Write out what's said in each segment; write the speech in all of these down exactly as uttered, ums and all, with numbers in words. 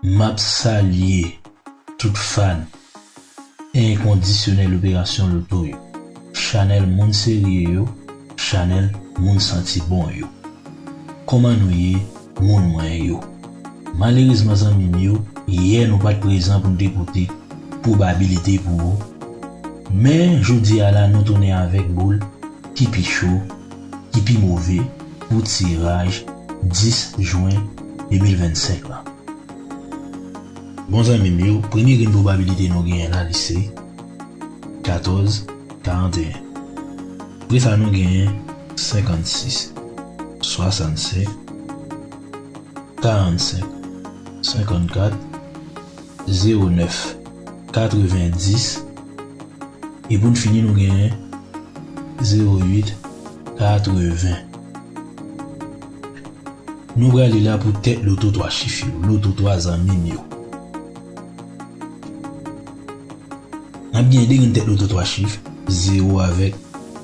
M ap salye tout fan enkondisyonèl Operasyon Loto yo, chanèl moun serye yo, chanèl moun santi bon yo. Kòman nou ye, moun mwen yo? Malerezman, zanmi m yo, yè nou pa t prezan pou n te pote pwobabilite pou ou. Men, jodi a la, nou tounen avèk boul ki pi cho, ki pi move pou tiraj dis jen de mil vennsenk la. Bon, zanmi m yo, premye grenn pwobabilite nou genyen la, li se katòz karanteyen. Apre sa, nou genyen senkannsis, swasannsenk, karannsenk, senkannkat, zewo nèf, katrevendis, e pou n fini, nou genyen zewo uit, katreven. Nou prale la pou tèt loto twa chif yo, loto twa zanmi m yo. N ap gen de grenn tèt loto twa chif, zewo avèk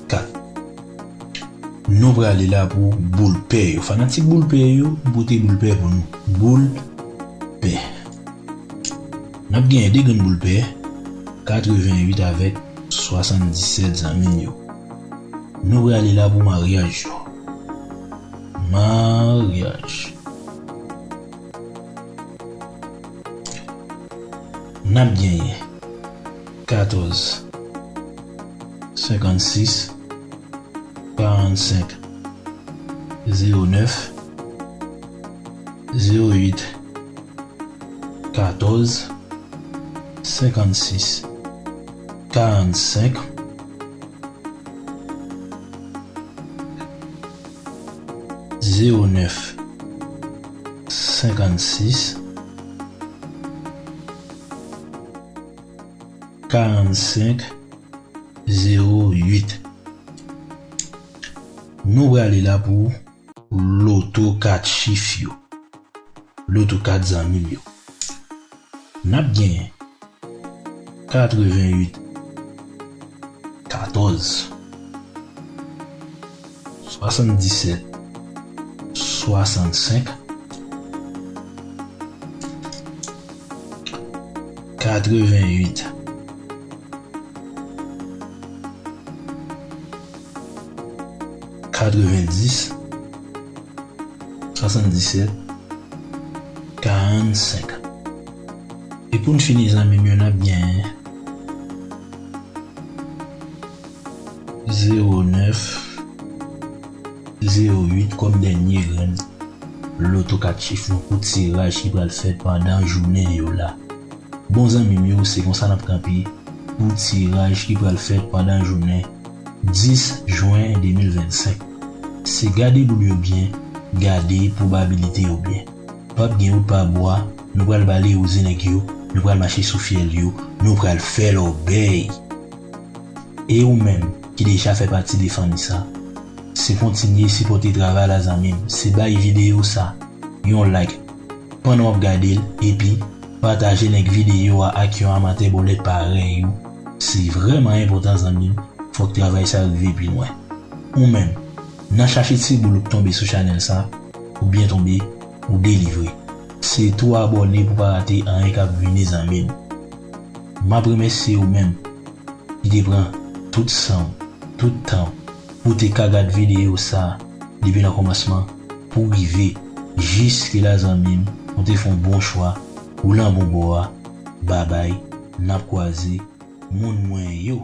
kat. Nou prale la pou boul pè yo. Fanatik boul pè yo, m pote boul pè pou nou. Boul pè. N ap gen de grenn boul pè, katreven uit avèk swasanndisèt, zanmi m yo. Nou prale la pou maryaj yo. Maryaj. N ap genyen katòz, senkannsis, karannsenk, zewo nèf, zewo uit, katòz, senkannsis, karannsenk, zewo nèf, senkannsis, karannsenk, zewo uit. Nou prale la pou loto kat chif yo. Loto kat zanmi m yo. N ap genyen katreven uit, katòz, swasanndisèt, swasannsenk, katreven uit, katrevendis, swasanndisèt, karannsenk. E pou n fini, zanmi m yo, n ap genyen zewo nèf, zewo uit kòm dènye grenn loto kat chif nou pou tiraj ki pral fèt pandan jounen yo la. Bon, zanmi m yo, se konsa n ap kanpe pou tiraj ki pral fèt pandan jounen dis jen de mil vennsenk. Se gade boul yo byen, gade pwobabilite yo byen. P ap gen wout pa bwa, nou pral bale wouze nèg yo, nou pral mache sou fyèl yo, nou pral fè lòbèy. E ou menm ki deja fè pati de fanmi sa, se kontinye sipòte travay la, zanmi m, se bay videyo sa yon like pandan w ap gade l, epi pataje link videyo a ak yon amatè bòlèt parèy ou. Se vrèman enpòtan, zanmi m, fòk travay sa rive pi lwen. Ou menm, nan chache ti boul ou k tonbe sou chanèl sa, ou byen tonbe, ou delivre. Se tou abòne pou pa rate anyen k ap vini, zanmi m. M ap remèsye ou menm ki te pran tout san w, tout tan w, pou te ka gad videyo sa a depi nan kòmansman pou rive jiske la, zanmi m, ou te fè yon bon chwa, ou lan bon bò a. Babay, n ap kwaze, moun mwen yo.